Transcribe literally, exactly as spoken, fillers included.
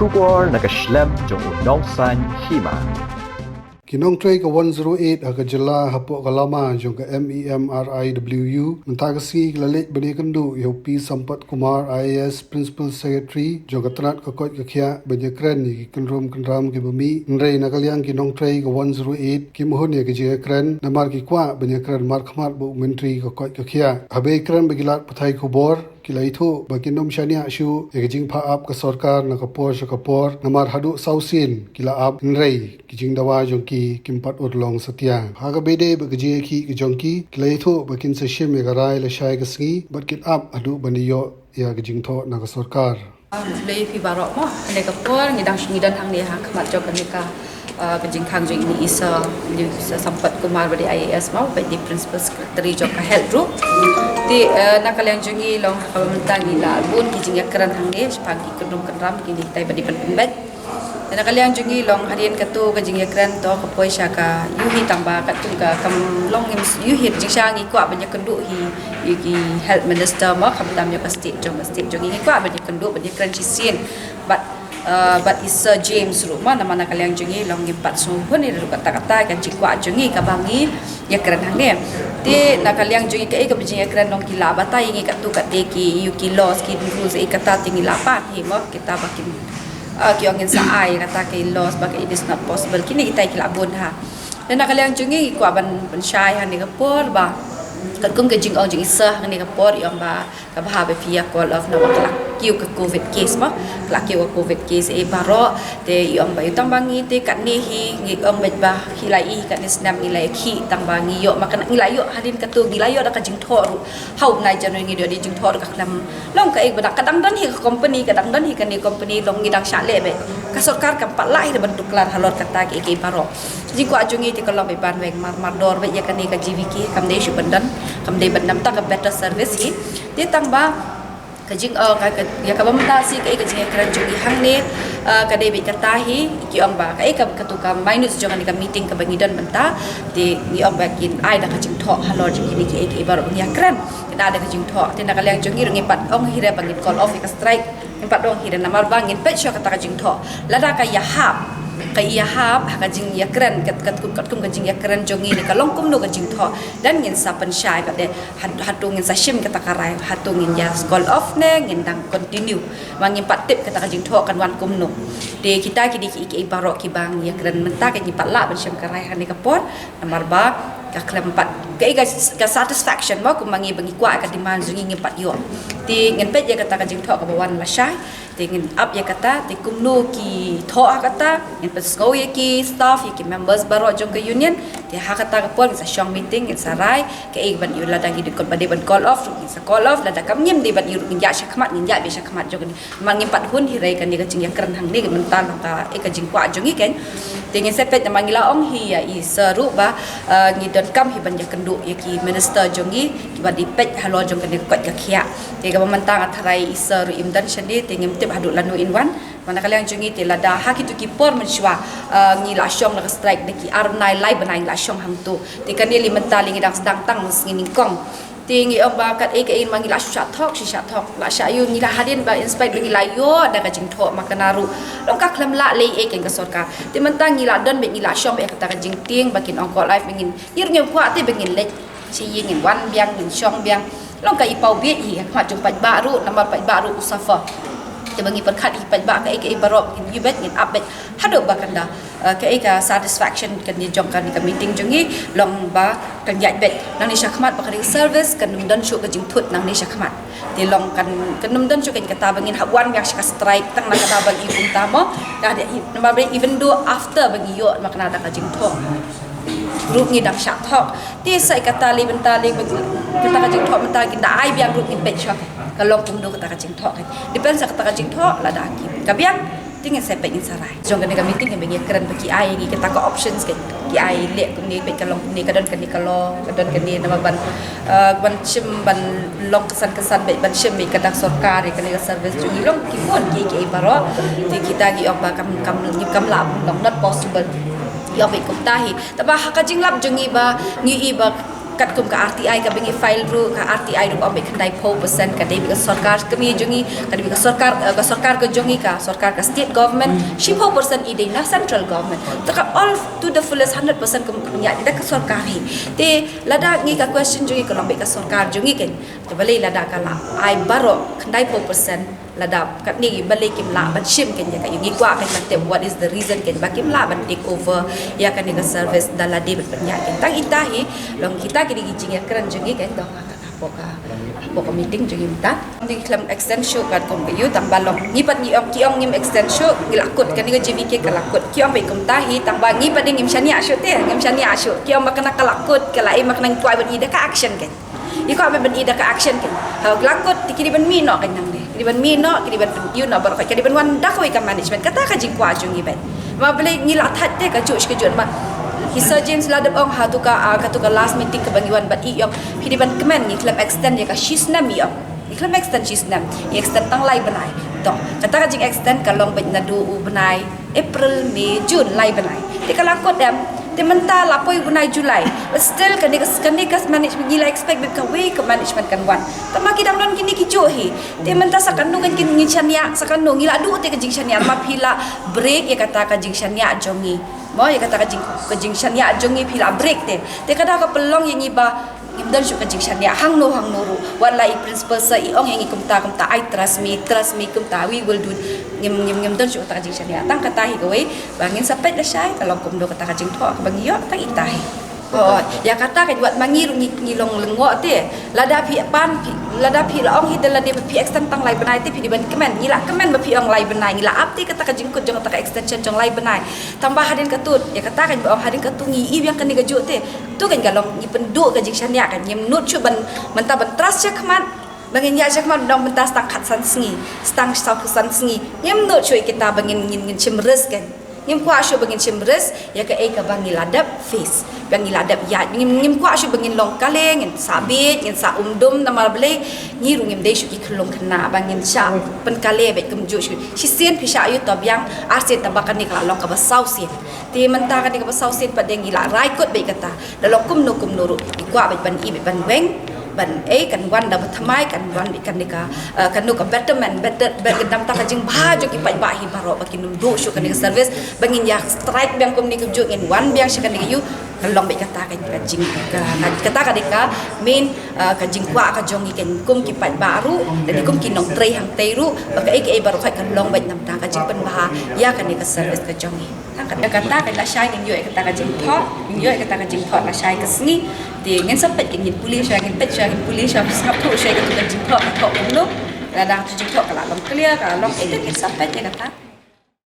Khubor na ka shlem jong u nongsan hima. Ki nongtrei ka one zero eight ha ka jylla hapoh ka lama jong ka MEMRIWU mynta ka sngi ki la leit ban ïakynduh ïa u P Sampath Kumar IAS, Principal Secretary jong ka tnat ka koit ka khiah, ban ïakren ïa ki kynrum kynram kiba mih. Hynrei na ka liang ki nongtrei ka one zero eight kim hun ïa ka jingïakren namar ki kwah ban ïakren markhmat bad u Myntri ka koit ka khiah. Haba ïakren bad ki lad pathai khubor, ki la ïathuh ba kin ym shaniah shuh ïa ka jingphah ap ka sorkar na ka por sha ka por, namar haduh saw sien ki la ap hynrei ki jingdawa jong ki kim pat urlong satia. Ha kaba ïadei bad ka jingïakhih ka jong ki, ki la ïathuh ba kin sa shim ïa ka rai lashai ka sngi bad kin ap haduh ban ïoh ïa ka jingthoh na ka sorkar. Khublei ïa phi baroh mo, ha kane ka por ngi dang, ngi don hangne ha khmat jong kane ka, ah, ka jingkhang jong ine i Sir, ine i Sir Sampath Kumar ba dei IAS mo, ba dei Principal Secretary jong ka Health ruh. Te, eh, na ka liang jong ngi long ha kaba mynta ngi la bun ki jingïakren hangne shaphang ki kynrum kynram kine kitai ba dei ban pynbeit. Te na ka liang jong ngi long hadien kato ka jingïakren to ka poi sha ka, ïohi tang ba katkum ka kam long ngim ïohi jingshang, ngi kwah ban ïakynduh hi ïa ki Health Minister mo, khamtam ïa ka state jong, ka state jong ngi, ngi kwah ban ïakynduh ban ïakren shisien bad, uh, bad i Sir James ruh mo, namar na ka liang jong ngi long ngim pat sngewhun ïa ruh katta katta ka jingkwah jong ngi kaba ngi ïakren hangne. Te na ka liang jong ngi kaei kaba jingïakren long ki la batai ïa ngi katto katne ki, ïa ki laws, ki rules, ïa kata te ngi la pan hi mo, kita ba kin, ah, ki ong ngin sa ai kata ki laws ba ka it is not possible. Kine kitai ki la bun ha. Te na ka liang jong ngi ngi kwah ban, ban shai ha kane ka por ba katkum ka jingong jong i Sir ha kane ka por, i ong ba kaba hap ba phi ïa call off namar ka la kiew ka covid case mo. Ka la kiew ka covid case eh baroh. Te i ong ba ïa tang ba ngi te katne hi ngi ong ba, ba hi la i katne snem ngi la ïa khih tang ba ngi ïoh ma ka, ngi la ïoh hadien kato ngi la ïoh da ka jingthoh ruh. Ha u bnai January ngi ïoh da jingthoh ruh ka khlem long kaei ba da ka dang don hi ka company, ka dang don hi kane company, long ngi dang shah leh beit. Ka sorkar kam pat lah hi da ban tuklar halor kata kaei kaei baroh. Jingkwah jong ngi te ka long ba ban weng mar mar dor beit ïa kane ka GVK, kam dei shuh ban don, kam dei ban don, tang ka better service hi. Te tang ba ka jing, uh, ka, ka, ïa kaba mynta shi kaei ka jingïakren jong ngi hangne, uh, ka dei beit kata hi, ki ong ba kaei ka, kato ka minutes jong kane ka meeting kaba ngi don mynta. Te ngi ong ba kin ai da ka jingthoh halor jong kine kiei kiei baroh ba ngi ïakren, kin ai da ka jingthoh. Te na ka liang jong ngi ruh ngim pat ong hi re ba ngin call off ïa ka strike, ngim pat ong hi re namar ba ngin peit shuwa kata ka jingthoh. Lada ka ïahap, ka ïahap ha ka jingïakren, kat, katkum, katkum ka jingïakren jong ngi ne ka long kumno ka jingthoh, then ngin sa pynshai pat de. Hat-, hato ngin sa shim kata ka rai, hato ngin ïa call off ne ngin dang continue. Ba ngim pat tip kata ka jingthoh kan wan kumno. Te kita ki dei kiei kiei baroh kiba ngi ïakren mynta, ka ngi pat lah ban shim ka rai ha kane ka por. Namar ba ka khlem pat kaei ka, ka satisfaction mo, kumba ngi ba ngi kwah ka demand jong ngi ngim pat ïoh. Te ngin peit ïa kata ka jingthoh kaba wan lashai. Te ngin ap ïa kata, te kumno ki thoh ha kata, ngin pynsngew ïa ki staff, ïa ki members baroh jong ka union. Te ha kata ka por ngin sa shong meeting, ngin sa rai kaei ban ïoh, lada ngi dei ban call off ruh ngin sa call off, lada kam ngim dei ban ïoh ruh ngin ïaid shakhmat, ngin ïaid beit shakhmat jong kane. Namar ngim pat hun hi re kane ka jingïakren hangne, mynta long kaei ka jingkwah jong ngi keiñ. Te ngin sa peit, namar ngi la ong hi ïa i Sir ruh ba, eh, ngi donkam hi ban ïakynduh ïa ki minister jong ngi kiba dei peit halor jong kane ka koit ka khiah. Te kaba mynta nga tharai i Sir ruh im don shane, te ngim tip haduh lano in wan. Namar na ka liang jong ngi te lada ha kito ki por mynshuwa, eh, ngi la shong na ka strike da ki ar bnai lai bnai ngi la shong hangto. Te kane lei mynta lei ngi dang sdang tang mynsngi nyngkong. Te ngi ong ba kaei kaei ma ngi la shu shah thok, shu shah thok, la shah ïoh, ngi la hadien ba in spite ba ngi la ïoh da ka jingthoh ma kane ruh long ka khlem lah lei ei keiñ ka sorkar. Te mynta ngi la don beit, ngi la shong beit ha kata ka jingtieng ba kin ong call off, ba ngin, ngi ruh ngim kwah te ba ngin leit. Shi ïing ngin wan biang, ngin shong biang. Long ka i paw bieit hi ha khmat jong paidbah ruh, namar paidbah ruh u suffer. Te ba ngi pyrkhat ïa paidbah kaei kaei baroh, ngin ïoh beit, ngin ap beit haduh ba kan da, eh, kaei ka satisfaction kane jong kane ka meeting jong ngi, long ba kan ïaid beit nangne shakhmat, ba kane ka service kan ym don shuh ka jingthut nangne shakhmat. Te long kan, kan ym don shuh kane, kata ba ngin hap wan biang sha ka strike tang na kata ba ngi kumta mo. Ka dei, namar ba even though after ba ngi ïoh ma kane da ka jingthoh ruh ngi dang shah thok. Te sa kata lei mynta lei, kata ka jingthoh mynta kin da ai biang ruh ngin peit shuwa ka long kumno kata ka jingthoh. Depends ha kata ka jingthoh, lada ki, ka biang te ngin sa peit ngin sa rai. Jong kane ka meeting ngin ïakren ba ki ai ngi kata ka options, ki, ki ai leh kumne, peit ka long kumne, ka don kane ka law, ka don kane, namar ban, eh, ban shim ban long ksan ksan beit, ban shim beit kata ka sorkar ïa kane ka service jong ngi, long ki bun ki, ki ai baroh. Te kita ngi ong ba kam, kam, kam lah, long not possible. Ïa beit kumta hi. Te ba ha ka jinglap jong ngi ba ngi i ba Katkum ka R T I kaba ngi file ruh, ka R T I ruh ka ong beit khyndai phew percent ka dei beit ka sorkar kmie jong ngi, ka dei beit ka sorkar, eh, ka sorkar ka jong ngi, ka sorkar ka state government, shiphew percent i dei na central government. Te ka all to the fullest, hundred percent ka ïa da ka sorkar hi. Te lada ngi, ka question jong ngi ka long beit ka sorkar jong ngi kan, te balei lada ka la ai baroh khyndai phew percent, lada katne balei kim lah ban shim kan ïa ka, ngi kwah kan ban tip what is the reason kan ba kim lah ban take over ïa kane ka service da lade ban pynïaid kan. Tang ita hi, long kita ki dei ki jingïakren jong ngi kan, dong hapoh ka, hapoh ka meeting jong ngi mynta. Ngi khlem extend shuh katkum ka ïoh, tang ba long ngi pat ngi ong, ki ong ngim extend shuh, ngi la kut, kane ka J V K ka la kut. Ki ong beit kumta hi, tang ba ngi pat ngim shaniah shuh te, ngim shaniah shuh. Ki ong ba kane ka la kut, ka la im, ba kane ngi kwah ban i da ka action kan. Ngi kwah ban i da ka action kan. Ha, la kut te ki dei ban mih noh kan nangne. Ki dei ban mih noh, ki dei ban ïoh noh baroh, ki dei ban wan da kawei ka management. Kata ka jingkwah jong ngi beit. Ma balei ngi la thait te kajuh shi kajuh, ma hi Sir James la dep ong ha tu ka, ah, ka tu ka last meeting kaba ngi wan bad i ong phi dei ban kmen, ngi khlem extend ïa ka shi snem i ong. Ngi khlem extend shi snem, ngi extend tang lai bnai. To, kata ka jing extend ka long beit naduh u bnai April, May, June, lai bnai. Te ka la kut em, te mynta la poi u bnai July. But still kane ka, kane ka management ngi la expect beit kawei ka management kan wan. Tang ba ki dang don kine ki juh hi. Te mynta sa kano kan kin ngin shaniah, sa kano ngi la duh te ka jingshaniah, ma phi la break ïa kata ka jingshaniah jong ngi. Mo, ïa kata ka jing, ka jingshaniah jong ngi phi la break te. Te ka da ka pynlong ïa ngi ba ngim don shuh ka jingshaniah hangno hangno ruh. Wat la i principal sir i ong ïa ngi kumta kumta, I trust me, trust me kumta, we will do. Ngim, ngim, ngim don shuh kata ka jingshaniah. Tang kata hi kawei ba ngin sa peit lashai ka long kumno kata ka jingthoh kaba ngi ïoh, tang ita hi. Oh, ïa kata ka wat ma ngi ruh ngi, ngi long lyngngoh te. Lada phi pan, phi, lada phi la ong hi da lade phi extend tang lai bnai te phi dei ban kmen. Ngi la kmen ba phi ong lai bnai, ngi la ap te kata ka jingkut jong kata ka extension jong lai bnai. Tang ba hadien katu, ïa kata ka ba ong hadien katu ngi i biang kane kajuh te. Tu kan ka long ngi pynduh ka jingshaniah kan, ngim nud shuh ban mynta ban trust shakhmat. Ba ngin ïaid shakhmat dang mynta stang khatsan sngi, stang sawphew san sngi. Ngim nud shuh ïa kita ba ngin, ngin, ngin shim risk kan. Ngim kwah shuh ba ngin shim risk ïa kaei kaba ngi la dep face, ba ngi la dep ïaid. Ngim, ngim kwah shuh ba ngin long kale, ngin sah bieit, ngin sah um dum, namar balei ngi ruh ngim dei shuh ki khyllung khynnah ba ngin shah pynkale beit kumjuh shuh. Shisien phi shah ïoh to biang, arsien, tang ba kane ka la long kaba saw sien. Te mynta kane kaba saw sien pat de ngi la rai kut beit kata. Da long kumno kumno ruh ngi kwah beit ban i beit ban weng, ban, eh, kan wan da ba thymmai, kan wan beit kane ka, eh, kano ka betterment, better, better, namar ka jingbha jong ki paidbah hi baroh ba kin ym duh shuh kane ka service ba ngin ïa strike biang kumne kumjuh, ngin wan biang sha kane ka ïew. Ka long beit kata ka, ka jing, ka, kata ka dei ka main, eh, ka jingkwah ka jong ngi kan kum ki paidbah ruh, lane kum ki nongtrei hangtei ruh, ba kaei kaei baroh ka long beit namar ka jingpynbha ïa kane ka service ka jong ngi. Tang kata, kata ka lashai ngin ïoh ïa kata ka jingthoh, ngin ïoh ïa kata ka jingthoh lashai ka sngi. Te ngin sa peit, ngin pule shuwa, ngin peit shuwa, ngin pule shuwa, sngap thuh shuwa ïa katu ka jingthoh ka thoh kumno. Lada tu jingthoh ka la long clear, ka la long, eh, te ngin sa peit ïa kata.